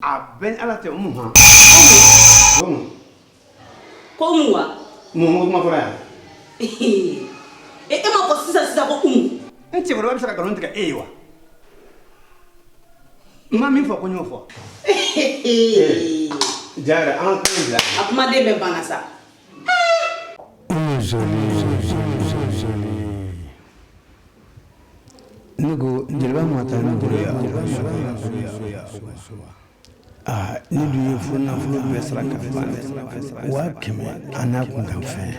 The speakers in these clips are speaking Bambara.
A bɛ ni Ala cɛ, Umu han. Umu. Ko Umu wa? Mun ko kuma fɔra yan? E, e m'a fɔ sisan sisan ko Umu. N cɛkɔrɔba bɛ se ka nkalon tigɛ e ye wa? N ma min fɔ ko n y'o fɔ. Ja yɛrɛ, an ka kuma in bila. A kumaden bɛɛ banna sa. Umu Zoli. Ne ko jeliba ma taa ne bolo yan. Aa, ne dun ye furu nafolo bɛɛ sara ka ban, 500,000 a n'a kunkanfɛn.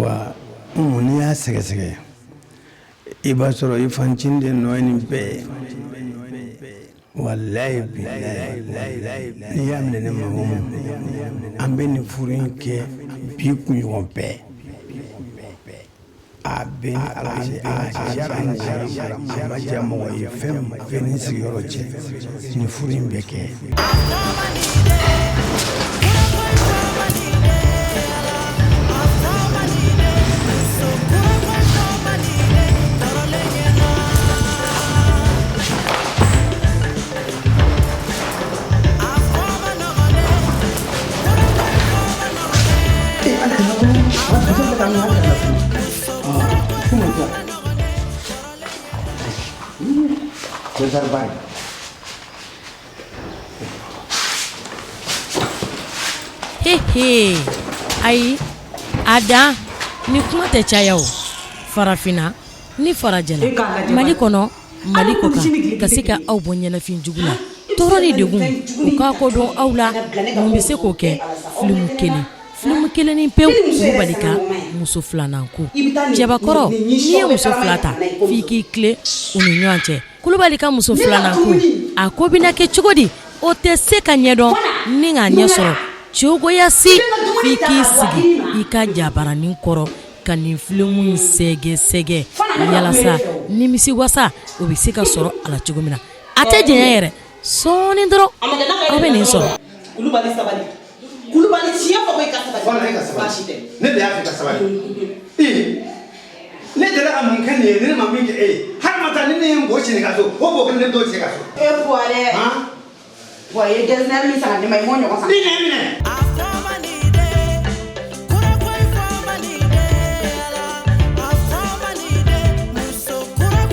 Wa Umu, n'i y'a sɛgɛsɛgɛ, i b'a sɔrɔ i fancinin de nɔ ye nin bɛɛ ye. Walayi bilayi, n'i y'a minɛ ne ma, Umu, an bɛ nin furu in kɛ bi kunɲɔgɔn bɛɛ. A bɛ ni Ala cɛ, a diyara a ma diya mɔgɔ ye, fɛn bɛɛ ni sigiyɔrɔ cɛ, nin furu in bɛ kɛ. He ayi, a dan ni kuma tɛ caya o. Farafinna ni farajɛla, Mali kɔnɔ, Mali kɔkan, ka se ka aw bɔ ɲɛnafin jugu la, tɔɔrɔ ni degun, u k'a ko dɔn aw la. Mun bɛ se k'o kɛ? Filimu kelen, filimu kelen ni pewu, Kulubali ka muso filanan ko. Cɛbakɔrɔ, n'i ye muso fila ta, f'i k'i tilen u ni ɲɔgɔn cɛ. Kulubali ka muso filanan ko, a ko bɛna kɛ cogo di? O tɛ se ka ɲɛdɔn ni k'a ɲɛ sɔrɔ cogoya si, f'i k'i sigi i ka jabaranin kɔrɔ ka nin filimu in sɛgɛsɛgɛ yalasa nimisiwasa o bɛ se ka sɔrɔ a la cogo min na. A tɛ janya yɛrɛ, sɔɔni dɔrɔn aw bɛ nin sɔrɔ. Kulubali, sabali. Kulubali, tiɲɛ fɔ ko i ka sabali. Fana e ka sabali. Baasi tɛ. Ne de y'a fɔ i ka sabali. Ee, ne delila ka mun kɛ nin ye ni ne ma min kɛ e ye? Hali ma taa ni ne ye n bo ci nin ka so, o bo kelen ne bɛ t'o ci ka so. E Buwa dɛ. Han? Buwa, i ye getzner min san ka di ne ma, i m'o ɲɔgɔn san. I nɛn minɛ.